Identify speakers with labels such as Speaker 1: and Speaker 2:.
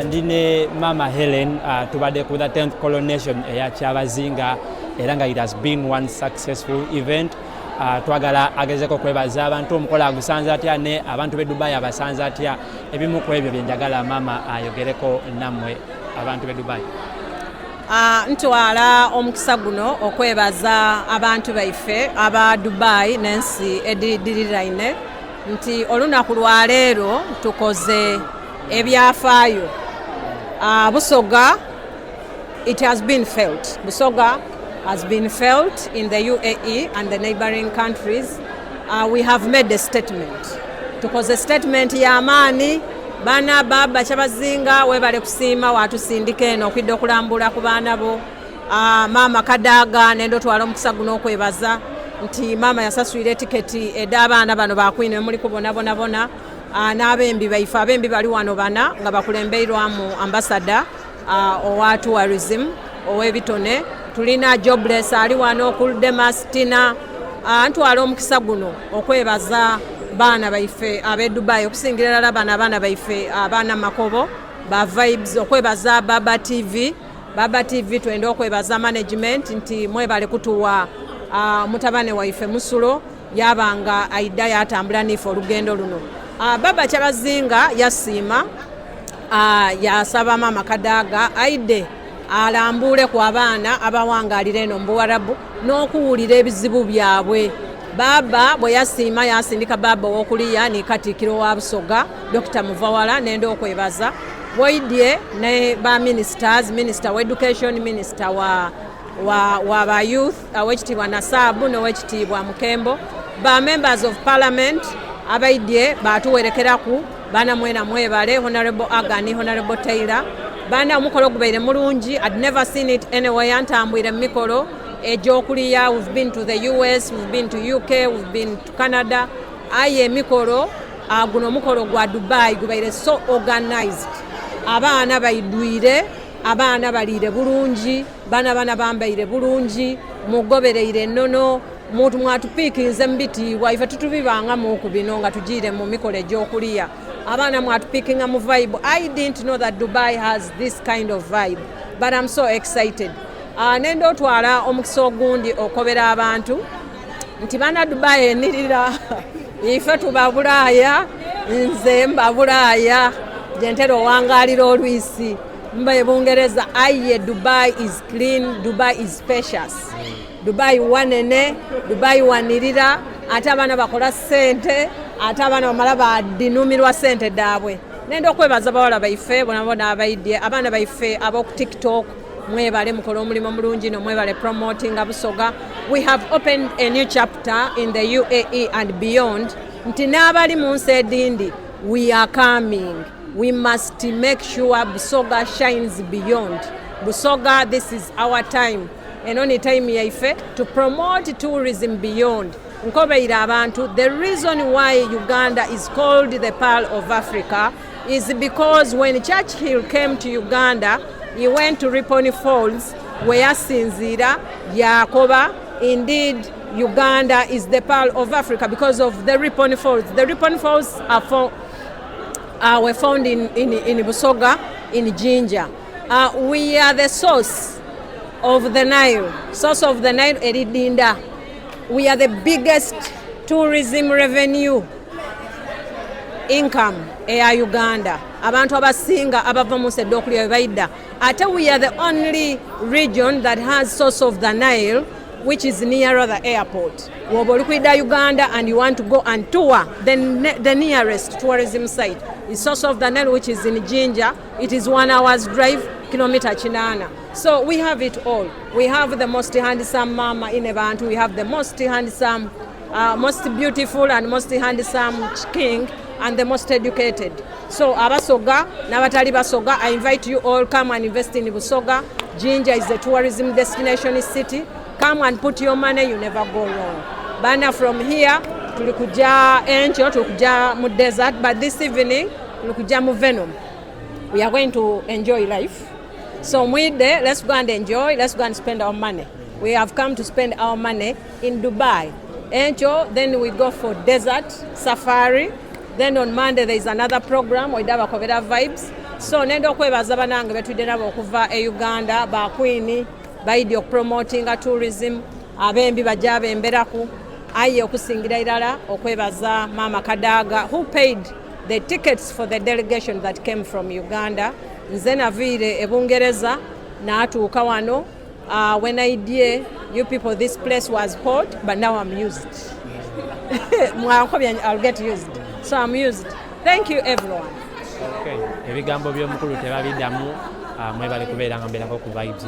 Speaker 1: Ndi ne Mama Helen. Tubadde ku the 10th coronation eya Kyabazinga, era nga it has been one successful event. Twagala agezeko okwebaza abantu, omukolo agusanze atya, ne abantu b'e Dubai abasanze atya. Ebimu ku ebyo byenjagala mama ayogereko nammwe abantu b'e Dubai.
Speaker 2: Ntwala omukisa guno okwebaza abantu baife aba Dubai n'ensi edidiriraine nti olunaku lwaleero tukoze ebyafaayo. Busoga, it has been felt. Busoga has been felt in the UAE and the neighboring countries. We have made a statement. Tukoze statement y'amaani. Baana baba Kyabazinga, webale kusiima watusindika eno okwidda okulambula ku baana bo. Maama Kadaga, nenda otwala omukisa guno okwebaza nti maama yasaswira etiketi ed'abaana bano bakwine muli kubonabonabona, n'abembi baife. Abembi bali wano bana nga bakulembeirwamu ambassador owa tourism ow'ebitone. Tulina Jobless ali wano, Kuldemas Tina. Ntwala omukisa guno okwebaza baana baife ab'e Dubai, okusingira ddala bano abaana baife abaana Makobo ba Vibes, okwebaza Baba TV. Baba TV, twenda okwebaza management nti mwebale kutuwa mutabane waife Musulo yabanga aida yatambula nife olugendo luno. Baba Kyabazinga yasiima, yasaba Mama Kadaga aide alambule ku abaana abawangalira eno mu Buwarabu n'okuwulira ebizibu byabwe. Baaba bwe yasiima, yasindika baaba owokuliya ni katikkiro wa Busoga, Dr Muvawala. Nenda okwebaza waidye ne ba ministers, minister wa education, minister wa ba youth, owekitiibwa Nasaabu n'owekitiibwa Mukembo, ba members of parliament abaidye batuwerekeraku. Baana mwena mwebale, Honorable Agani, Honorable Taylor. Baana, omukolo gubaire mulungi. I'd never seen it anywhere. Ntambwire mu mikolo egyokuliya. We've been to the US, we've been to UK, we've been to Canada, aye emikolo, guno omukolo gwa Dubai gubaire so organized. Abaana baidwire, abaana baliire bulungi, baana bana bambaire bulungi, mugobereire ennono, muntu mwatupiikinze mu bitiibwa. Ife tutubibangamuku bino nga tugiire mu mikolo egyokuliya. Abaana mwatupiikinga mu vibe. I didn't know that Dubai has this kind of vibe, but I'm so excited. Nenda otwala omukisa ogundi okobera abantu nti bana Dubai enirira, ife tuba Bulaaya. Nze mba Bulaaya gyentera owangalira, olwisi mba e Bungereza, aye Dubai is clean, Dubai is spacious, Dubai wanene, Dubai wanirira, ate abaana bakola ssente, ate abaana bamala badinumirwa ssente daabwe. Nenda okwebaza bawala baife bonabona abaidye, abaana baife ab'oku TikTok, mwebale mukola omulimu mulungi no, mwebale promotinga Busoga. We have opened a new chapter in the UAE and beyond nti n'abali mu nsi edindi, we are coming. We must make sure Busoga shines beyond. Busoga, this is our time. Eno ni time yaife to promote tourism beyond. Nkobeire abantu, the reason why Uganda is called the Pearl of Africa is because when Churchill came to Uganda, he went to Ripon Falls, we yasinziira yakoba, "Indeed, Uganda is the Pearl of Africa," because of the Ripon Falls. The Ripon Falls were found in Busoga, in Jinja. We are the source of the Nile, source of the Nile eridinda. We are the biggest tourism revenue income eya Uganda. Abantu abasinga abava mu nsi edda okulya bayidda. Ate we are the only region that has source of the Nile, which is nearer the airport. Woba oli kwidda Uganda and you want to go and tour, the nearest tourism site is source of the Nile, which is in Jinja. It is 1 hour's drive, kilomita 80. So we have it all. We have the most handsome mama in abantu. We have the most handsome, most beautiful and most handsome king and the most educated. So Abasoga n'abatali Basoga, I invite you all, come and invest in Busoga. Jinja is a tourism destination city. Come and put your money, you never go wrong. Bana, from here tuli kuja enkyo, tuli kuja mu desert, but this evening tuli kuja mu Venom. We are going to enjoy life. So mwide, let's go and enjoy, let's go and spend our money. We have come to spend our money in Dubai. Enkyo then we go for desert safari. Then on Monday there is another program, Oidaba Kobera Vibes. So nenda okwebaza banange betwidde nabo okuva e Uganda, ba Queen baidi okupromotinga tourism, abembi bajja bemberaku, aye okusingira irala okwebaza Mama Kadaga, who paid the tickets for the delegation that came from Uganda. Nze naviire e Bungereza n'atuuka wano. When I did, you people, this place was hot, but now I'm used. Mwankobya, I'll get used. So I'm used. Thank you, everyone.
Speaker 1: Okay. Ebigambo by'omukulu tebabiddamu. Mwebale kubeera nga mbeerako ku Vibes.